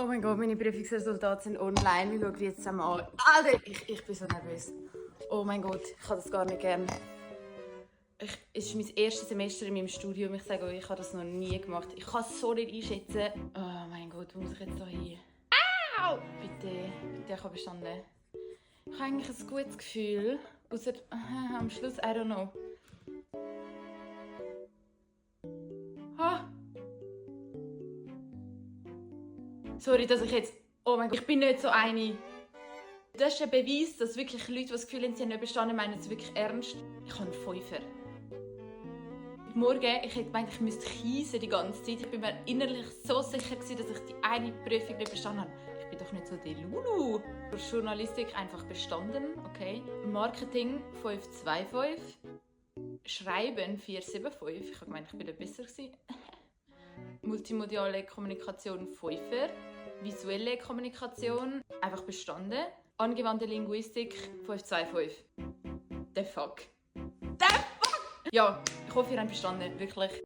Oh mein Gott, meine Prüfungsresultate sind online. Ich schaue die jetzt zusammen an. Alter, ich bin so nervös. Oh mein Gott, ich habe das gar nicht gern. Es ist mein erstes Semester in meinem Studium. Ich sage euch, ich habe das noch nie gemacht. Ich kann es so nicht einschätzen. Oh mein Gott, wo muss ich jetzt da hin? Au! Bitte, ich habe bestanden. Ich habe eigentlich ein gutes Gefühl. Außer am Schluss, I don't know. Ha! Sorry, dass ich jetzt... Oh mein Gott, ich bin nicht so eine. Das ist ein Beweis, dass wirklich Leute, die das Gefühl haben, sie haben nicht bestanden, meinen es wirklich ernst. Ich habe einen Fünfer. Morgen, ich hätte gemeint, ich müsste kiesen die ganze Zeit. Ich bin mir innerlich so sicher gewesen, dass ich die eine Prüfung nicht bestanden habe. Ich bin doch nicht so die Lulu. Für Journalistik einfach bestanden, okay. Marketing 525. Schreiben 475. Ich habe gemeint, ich bin da besser gewesen. Multimediale Kommunikation 5er. Visuelle Kommunikation einfach bestanden. Angewandte Linguistik 525. The fuck. Ja, ich hoffe, ihr habt bestanden, wirklich.